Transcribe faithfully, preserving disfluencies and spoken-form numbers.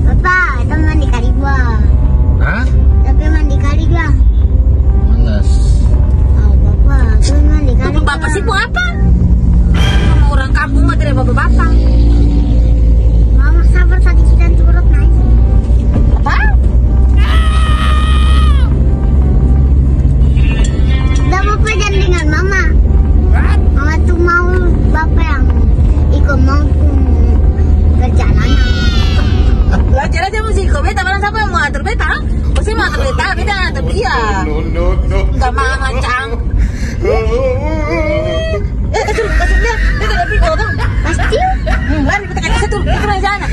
Papa, kita mandi kali dua. Hah? Tapi mandi kali dua. Malas. Oh, Papa, kita mandi kali dua. Itu Papa sih mau apa? Sama orang kampung mah tidak bapak-bapak. Mama sabar tadi kita turut naik. Apa? Udah, Papa jangan dengan Mama. Mama tuh mau Papa yang ikut mau pun perjalanan. Lah, jadi dia mesti ikut beta, barang siapa yang mau atur beta? Mesti mau atur beta, beta yang atur dia. No, no, no. Nggak mau ngacang. Eh, eh, suruh, kasih dia, dia tidak pergi, kau tahu. Pasti. Hmm, lari, kita kasih satu, itu main sana.